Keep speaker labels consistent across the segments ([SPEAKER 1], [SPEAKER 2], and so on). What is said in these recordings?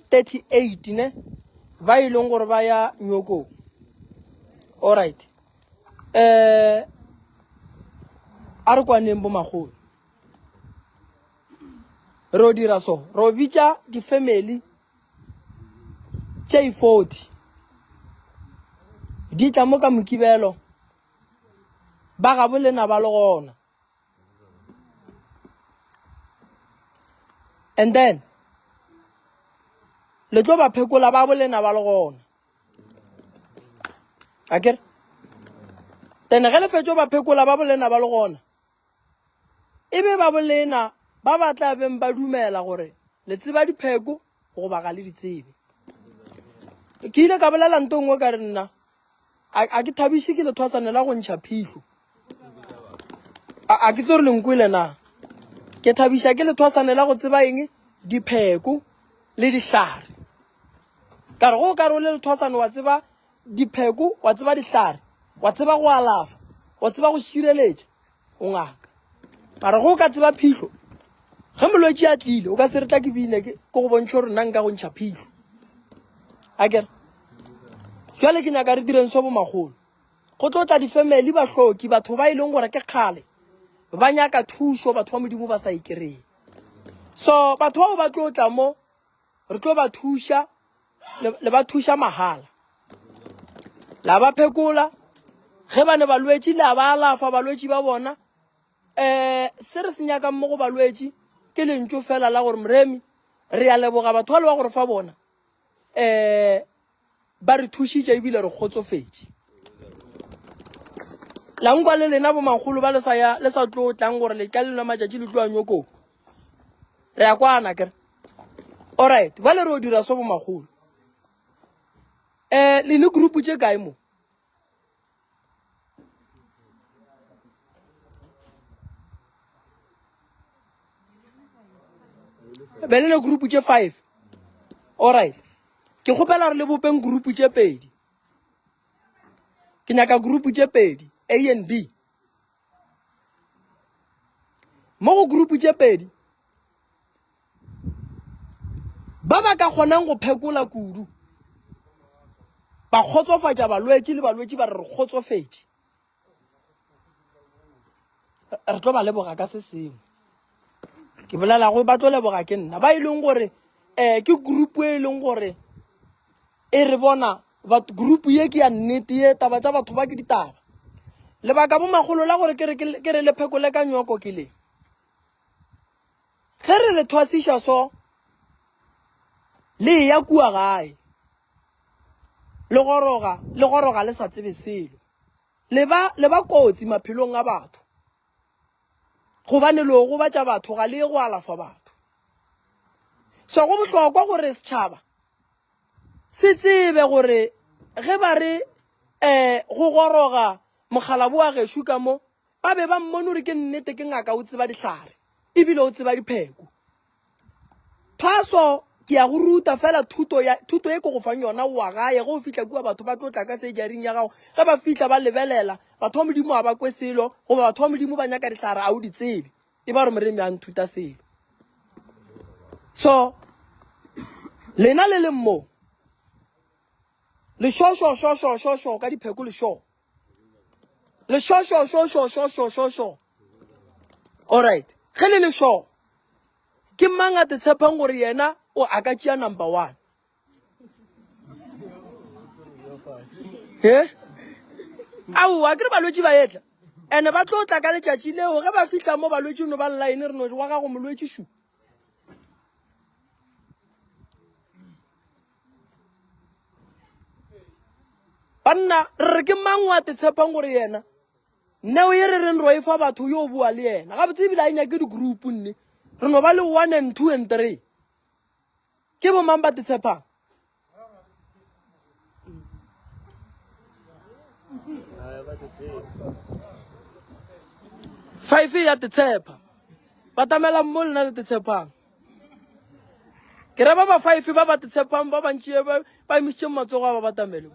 [SPEAKER 1] 38 ne ba e leng gore ba ya nyokong. Alright. Eh a re kwaneng bo magolo. Ro dira so, ro bitša di-family tše 40 di tla mo ka Mokibelo ba gabo lena ba le gona. And then le tlo ba phekola ba bolena ba le gona. A kere? Then ge le fetšo ba phekola ba bolena ba le gona, e be ba bolena ba ba tla beng ba dumela gore le tseba dipheko goba ga le di tsebe. Ke ile ka bolela nto nngwe ka re nna a ke thabiše ke lethwasane la go ntšha phihlo. A ke tsore le nkwele na? Ke thabiša ke lethwasane la go tseba eng? Dipheko le dihlare. Ka re go ka re o le lethwasane wa tseba dipheko, wa tseba dihlare, wa tseba go alafa, wa tseba go šireletša, o ngaka. Mara go ka tseba phihlo, ge molwetši a tlile, o ka se re tla ke bine ke go bontšhe gore nna nka go ntšha phihlo. A kere? Jwale ke nyaka re direng so bomakgolo. Go tlo tla difemeli, bahloki, batho ba e leng gore ke kgale ba nyaka thušo, batho ba Modimo ba sa e kry-e. So batho bao ba tlo tla mo, re tlo ba thuša, le ba thuša mahala. La ba phekola, ge ba ne balwetši la ba alafa balwetši ba bona. Um se re se nyakang mo go balwetši ke lentšu fela la gore Moremi, re a leboga batho ba le ba gore fa bona. Um ba re thušitše ebile re kgotsofetše. La nkwa le lena bomakgolo ba le sa ya le sa tlo tlang gore le ka le nwa matšatši le tloa nyokong. Re a kwana kere. Alright, bale re o dira so bomakgolo. Eh le ne group tše kae mo? Be le ne group tše 5. Alright. Ke kgopela re le bopeng group tše pedi. Ke nyaka group tše pedi, A and B. Mo go group tše pedi, ba ba ka kgonang go phekola kudu, ba kgotsofatša balwetši le balwetši ba re re kgotsofetše. Re tlo ba leboga ka se sengwe. Ke bolela go ba tlo leboga ke nna. Ba e leng gore um ke group e leng gore e re bona but group ye ke ya nnete ye taba tša batho ba ke ditaba. Lebaka bo magolo la gore ke re ke re le phekole ka nyoko ke le. Ge re le thwasiša so le eya kua gae le goroga le goroga le sa tsebe selo. Le ba, le ba kotsi maphelong a batho. Gobane le gobatša batho ga le ye go alafa batho. So go bohlokwa gore setšhaba se tsebe gore ge ba re um go goroga mokgalabo wa gešo ka mo, ba be ba mmone gore ke nnete ke ngaka o tseba dihlare ebile o tseba dipheko. Thwaso ke ya go ruta fela thuto ya thuto e ke go fang yona wa gae ge o fihla kua batho ba tlo tla ka sejaring ya gago ge ba fihla ba lebelela batho ba modimo ga ba kwe selo goba batho ba modimo ba nyaka dihlare a o di tsebe e ba gore moremi a nthuta selo so lena le leng mo le sho sho sho sho sho sho ka dipheko le sho le sho sho sho sho sho sho sho sho alright ge le le sho Ke mang a te tshepang gore yena o a ka tšea number one? He? Aowa, ke re balwetši ba etla. Ene ba tlo tla ka letšatši leo ge ba fihla mo balwetši no ba line re no re wa gago molwetši shu. Banna re re ke mang wa te tshepang gore yena Neo ye re reng ro e fa batho yo bua le yena. Gabotse ebile a e nyake di-group nne. Re no ba le 1 and 2 and 3. Ke bo mang ba te tshepang? Five ya te tshepa. Batamelang mo lena le te tshepang. Ke ra ba ba five ba ba te tshepang ba bantši ba ba emišitšeng matsogo a ba batamele.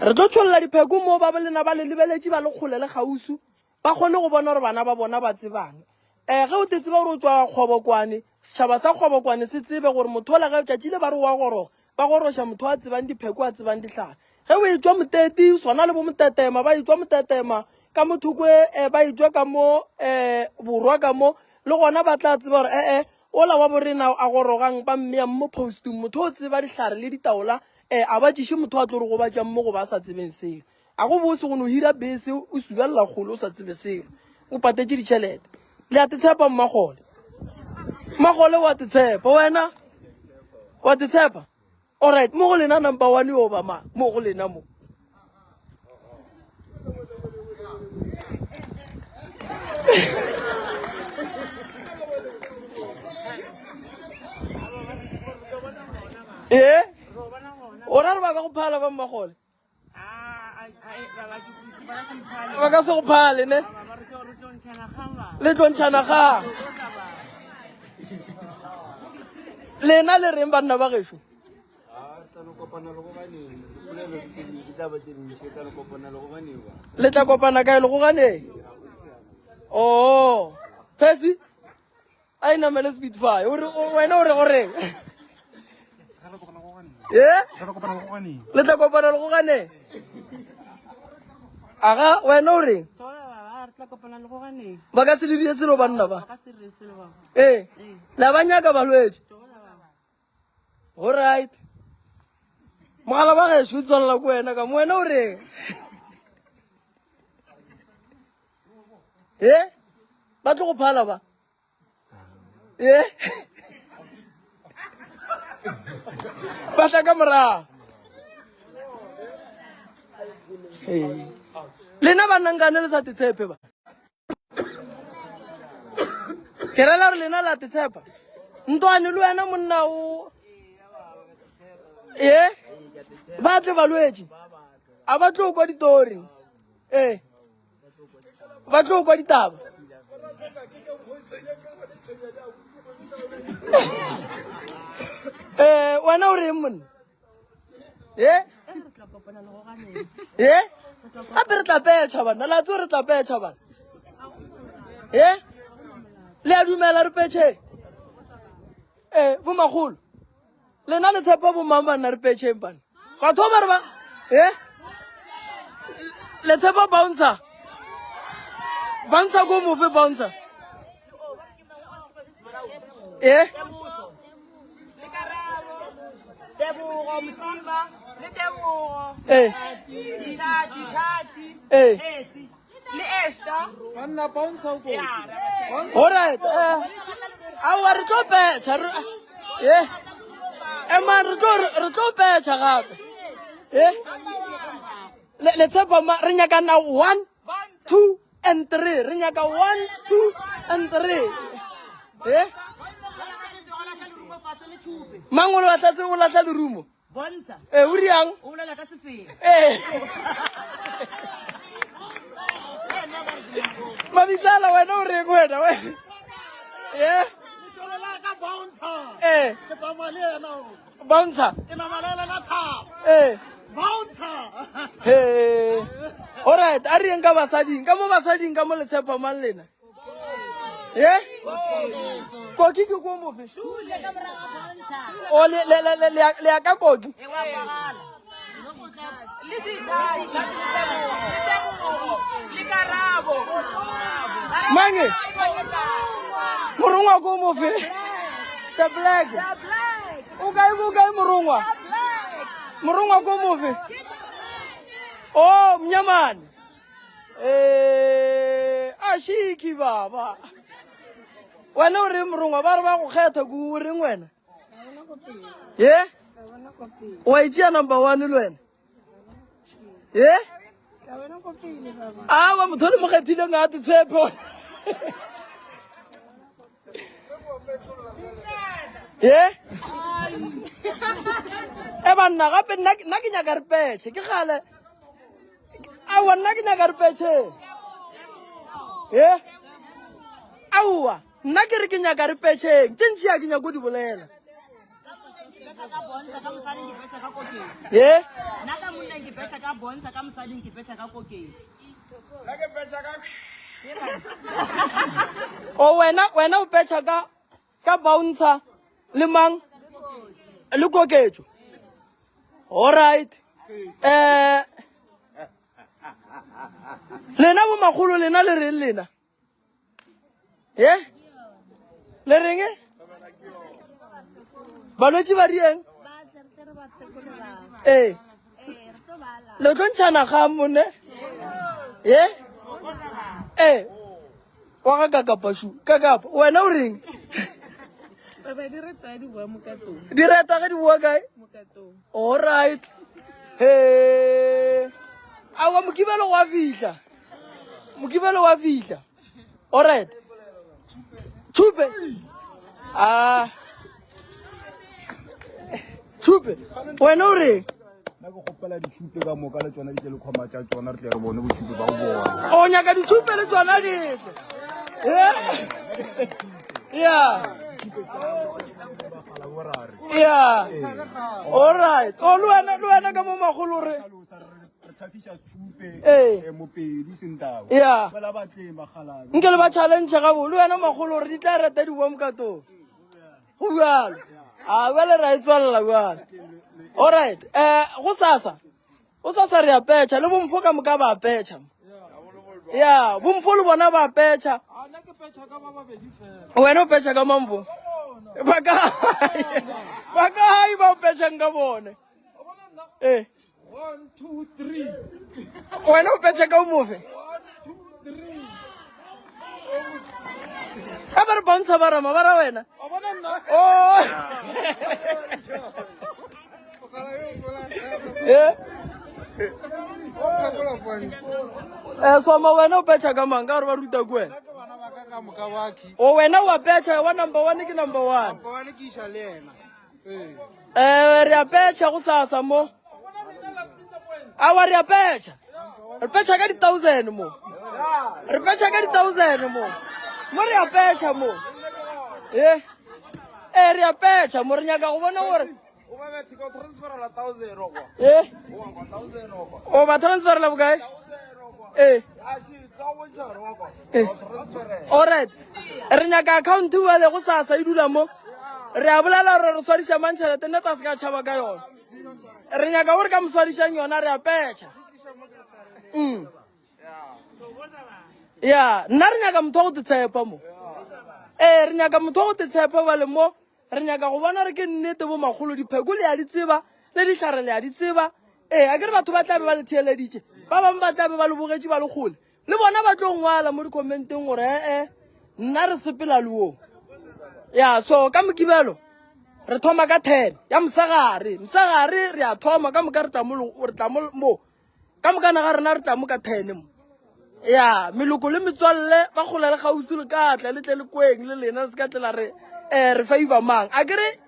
[SPEAKER 1] Re tlo tšholla dipheko mo ba lena ba le lebeletše ba le kgole le kgauswi, ba kgone go bona gore bana ba bona ba tsebang. Um ge o te tseba gore o tšwa Kgobokwane, setšhaba sa Kgobokwane se tsebe gore motho ola ge tšatši le ba re wa goroga, ba goroša motho a tsebang dipheko a tsebang dihlare. Ge o etšwa Moteti, swana le bo Motetema, ba etšwa Motetema ka mo thoko e, ba etšwa ka mo um borwa ka mo, le gona ba tla tseba gore ee ola wa borena a gorogang ba mmea mo postung, motho o tseba dihlare le ditaola, um a ba tšiše motho a tlo re gobatšang mo go ba a sa tsebeng selo. A go bose go no hira bese o subelela kgole o sa tsebe selo, o patetše ditšhelete. Le a te tshepa Mmagole? Mmagole wa te tshepa wena? Wa te tshepa? Alright, mo go lena number one yo ba mang? Mo go lena mo. Ee? O ra re ba ka go phala ba Mmagole? Ba ka se go phale ne? Le tlo ntšhana kgang. Lena le reng banna ba gešo? Le tla kopana kae le go ganeng? Oh, Percy, a e namele speedfire o re wena o re go reng e le tla kopana le go ganeng aga wena o reng ba ka se le die selo banna ba ee la ba nyaka balwetši go right mogala ba gešo o tswalela ko wena ka mo wena o reng e ba tlo go phala ba e ba tla ka morago lena ba nnankane le sa te tshepe ba ke rela gore lena la te tshepa ntwane le wena monna o e ba tle balwetši a ba tlo kwa ditori ee ba tlo kwa ditaba eh wena o reng monna e e gape re tla petšha bana la tso re tla petšha bana e le a dumela re petšheng ee bomakgolo Lena le tshepa bo mang banna re petšheng bana? Batho ba re ba eh le tshepa bouncer. Bouncer go mofe bouncer. Eh
[SPEAKER 2] Tebogo Mosima le Tebogo.
[SPEAKER 1] Eh.
[SPEAKER 2] Thati Thati.
[SPEAKER 1] Eh.
[SPEAKER 2] Esi. Le Esther.
[SPEAKER 3] Banna bouncer o kotsi.
[SPEAKER 1] All right. Eh. Aowa re tlo petšha re eh. Ema re tlo re tlo petšha gape. Eh. Le le tshepa ma re nyaka na 1 2 and 3. Re nyaka 1 2 and 3. Eh. Mang o lahla se o lahla lerumo?
[SPEAKER 2] Bontsha.
[SPEAKER 1] Eh, o riang?
[SPEAKER 2] O bolela ka sefela.
[SPEAKER 1] Eh. Mabitsala wena o reng wena wena? Eh.
[SPEAKER 3] Lešole la ka bouncer.
[SPEAKER 1] Eh.
[SPEAKER 3] Ke tsamaya le yena o.
[SPEAKER 1] Bouncer.
[SPEAKER 3] Ke namalela la thabo.
[SPEAKER 1] Eh.
[SPEAKER 3] Bouncer.
[SPEAKER 1] He. All right, a re yeng ka basading. Ka mo basading ka mo le tshepa mang lena? ye koki ke ko mofe o le le le le ya ka koki mange morongwa ko mofe the black o kae ko kae morongwa morongwa ko mofe oh mnyamane Eh, a shiki baba. Wena o reng morongwa ba re ba go kgetha ko o reng wena? Ye? Wa itšea number one le wena? Ye? Awa motho o le mo kgethileng ga a te tshepe. Ye? E banna gape nna ke nyaka re petšhe ke gale Aowa nna ke nyaka re petšheng. E? Aowa nna ke re ke nyaka re petšheng. Tše ntši ya ke nyako di bolela. Ye?
[SPEAKER 2] Nna ka monna ke betšha ka bontsha ka mosading ke betšha ka koketso.
[SPEAKER 4] Nna ke betšha ka
[SPEAKER 1] O wena wena o betšha ka ka bouncer le mang le koketso. All right. Eh Lena bo makgolo lena le reng lena? Ye? Le reng? Balwetši ba rieng? Ee. Le tlo ntšhana ga mone? Ye? Ee. Wa ga kakapa shu. Kakapa. Wena o reng?
[SPEAKER 5] Baba di reta di boa mokatong.
[SPEAKER 1] Di reta ge di boa kae?
[SPEAKER 5] Mokatong.
[SPEAKER 1] All right. He. Awa mokibelo wa fihla. Mokibelo wa fihla. All right. Thupe. Ah. Thupe. Wena o reng?
[SPEAKER 6] Nna ke kgopela ditšhupe ka moka le tšona di tle le khoma tša tšona re tle re bone bošupe ba go bona.
[SPEAKER 1] O nyaka ditšhupe le tšona di tle. Yeah. Yeah. All right. So le wena le wena ka mo magolo re.
[SPEAKER 6] Re thasiša tšhupe.
[SPEAKER 1] Ee.
[SPEAKER 6] Mopedi sentao.
[SPEAKER 1] Yeah.
[SPEAKER 6] Fela ba tleng bakgalabje.
[SPEAKER 1] Nke le ba challenge ga bo le wena magolo re di tla reta di boa mokatong. Go bjalo. A bjale ra e tswalela bjale. All right. Eh go sasa. Go sasa re a petšha le bomfo ka moka ba petšha. Ya, bomfo le bona ba petšha. Wena o petšha ka mamfo? Ba ka ba kae ba o petšhang ka bone? Eh.
[SPEAKER 4] 1 2 3.
[SPEAKER 1] Wena o petšha ka o mofe?
[SPEAKER 4] 1 2 3.
[SPEAKER 1] A ba re bontsha ba rama ba ra wena.
[SPEAKER 4] O bona nna?
[SPEAKER 1] Oh. Eh? Eh soma wena o petšha ka mang ka gore ba ruta ko wena?
[SPEAKER 3] Ke bana ba ka ka moka ba ki.
[SPEAKER 1] O wena wa petšha wa number 1 ke number 1.
[SPEAKER 3] Number 1 ke iša le yena.
[SPEAKER 1] Eh re a petšha go sasa mo. Awa re a petšha. Re petšha ka di-thousand mo. Re petšha ka di-thousand mo. Mo re a petšha mo. Eh. Eh re a petšha mo re nyaka go bona gore Eh. O ba transferela bokae? Eh. Eh. Alright. Re nyaka account bjale go sasa e dula mo. Re a bolela gore re swariša mang tšhelete nna ta se ka tšhaba ka yona. Re nyaka gore ka mo swarišang yona re a petšha. Mm. Ya, nna re nyaka motho wa go titshepa mo. Eh, re nyaka motho wa go titshepa bjale mo. Re nyaka go bona re ke nnete bo makgolo dipheko le ya di tseba le dihlare le ya di tseba. Ee, a ke re batho ba tla be ba le theeleditše, ba bangwe ba tla be ba le bogetše ba le kgole. Le bona ba tlo ngwala mo di-commenteng gore ee nna re sepela le wo. Ya, so ka Mokibelo re thoma ka 10 ya mosegare. Mosegare re a thoma ka moka re tla mo re tla mo mo ka mokana ga rena re tla mo ka 10 mo. Ya, meloko le metswalle ba kgole le kgauswi le ka tla le tle le kweng le lena le se ka tlela re eh re favor mang. A ke re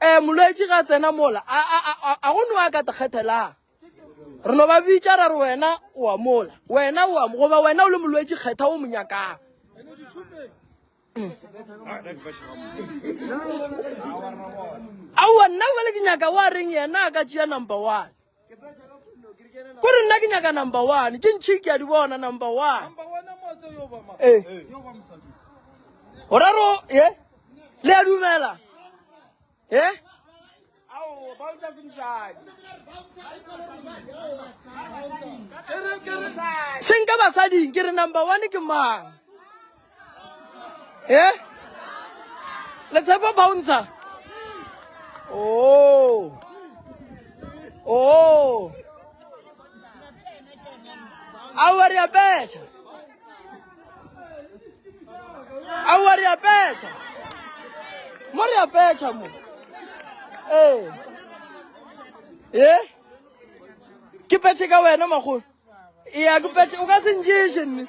[SPEAKER 1] eh molwetši ga tsena mola a a a a go no a ka te kgethelang. Re no ba bitša ra re wena o a mola, wena o a goba wena o le molwetši kgetha o mo nyakang. Aowa nna bjale ke nyaka wa reng yena a ka tšea number one. Kore nna ke nyaka number one, tše ntšhi ke a di bona number one. Ee. O ra ro ye le a dumela ye senka basading ke re number one ke mang e le tshepo bouncer oh oh aowa re a petšha aowa re a petšha mo re a petšha mo ee e ke petšhe ka wena magolo ya ke petšhe o ka se nješe nne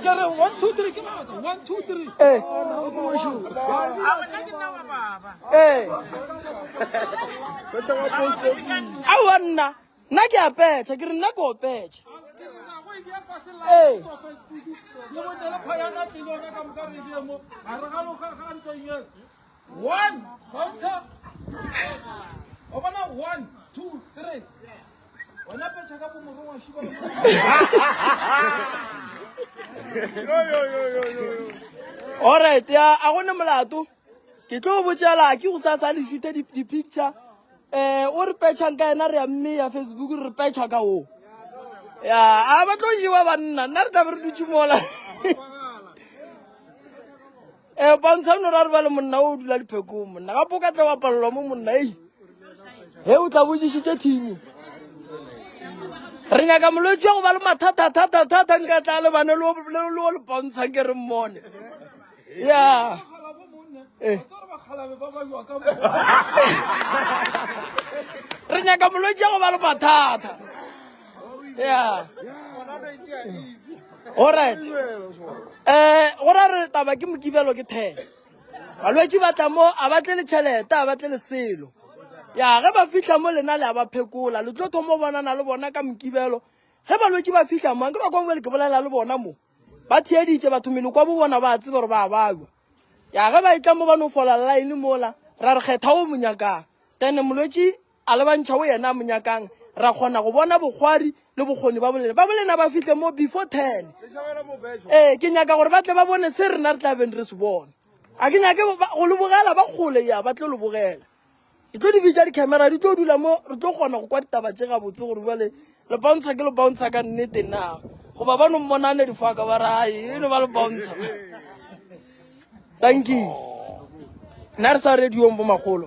[SPEAKER 4] Ke re 1 2 3 ke batho 1 2 3.
[SPEAKER 1] Ee. Ee. Aowa nna nna ke a petšha ke re nna ke o petšha.
[SPEAKER 4] re bea fase
[SPEAKER 1] Ee.
[SPEAKER 4] live so Facebook le botse le phoyana tlile ona ka moka re bee mo gare ga loga ga ntong eo. One, bouncer. O bona one, two, three. Wena petšha ka bo morongwa šiba.
[SPEAKER 1] Alright, ya a gone molato. Ke tlo botšela ke go sasa le shoot di di picture. Eh o re petšhang ka yena re ya mme ya Facebook re petšha ka o. Ya, a ba tlo jewa banna, nna re tla be re dutše mola. Eh bontsha no ra re ba le monna o dula diphekong monna. Gape o ka tla wa palelwa mo monna ei. He o tla botšišitše team. Re nyaka molwetši wa go ba le mathata thata thata nka tla lebane le o le pontshang ke re mmone. Ya. Eh. Re nyaka molwetši wa go ba le mathata. Ya. Alright. Eh go ra re taba ke mokibelo ke 10. Balwetši ba tla mo a ba tle le tšhelete a ba tle le selo. Ya ge ba fihla mo lena le a ba phekola le tlo thoma go bonana le bona ka mokibelo. Ge balwetši ba fihla mo ke re kwa ke bolela le bona mo. Ba theeditše batho meloko wa bo bona ba tseba gore ba babja. Ya ge ba etla mo ba no fola line mola ra re kgetha o mo nyakang. Then molwetši a lebantšha go yena a mo nyakang, ra kgona go bona bokgwari le bokgoni ba bolena. Ba bolena ba fihle mo before 10. Ee, ke nyaka gore ba tle ba bone se rena re tla beng re se bona. A ke nyake go le bogela ba kgole ya ba tlo le bogela. Ke tlo di bitša di-camera di tlo dula mo re tlo kgona go kwa ditaba tše gabotse gore bjale le bouncer ke le bouncer ka nnete na goba ba no mmonane difaka ba re ai e no ba le bouncer. Thank you. Nna re sa radiong bo makgolo.